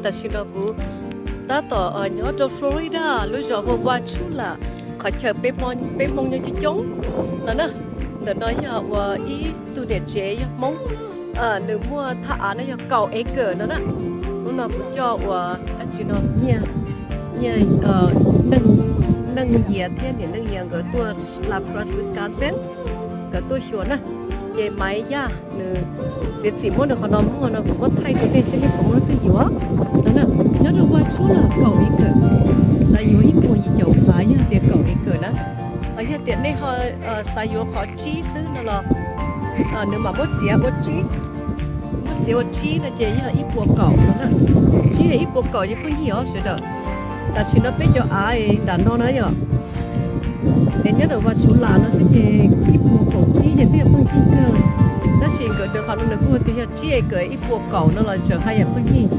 Tam sim no kuv tab tom nyob rau Florida lub zos hu ua Wauchula, qhov chaw peb Hmoob nyob coob coob no na. Ntawm no yog uas ib tug niam tsev yog Hmoob, nws muaj thaj av no yog kaum acre no na. Hnub no kuv coj uas dab tsi no nyiaj, nyiaj, Neej Yias thiab niam Neej Yias nkawd tuaj La Crosse, Wisconsin, nkawd tuaj xyuas na. Ces Maiv Yaj nws txiav txim muab nws qhov no muag no kuv muab thaij rau nej saib nej puas muaj leej twg yuav no na. Nyob rau Wauchula kaum acre, xav yuav ib puas yim caum phav yog tias kaum acre na. Ho yog tias nej ho xav yuav qhov tsib xwb no los nws mam muab txiav ua tsib, muab txiav ua tsib no ces yog ib puas kaum no na. Tsib ib puas kaum ces pheej yig os sawv daws. Tam sim no peb cov av nram no na yom, es nyob rau Wauchula no xwb ces ib puas kaum tsib ces twb yog pheej yig kawg. Tab sis nkawd nws qhov no nws kuj tias yog tsib acre ib puas kaum no los tseem haj yam pheej yig.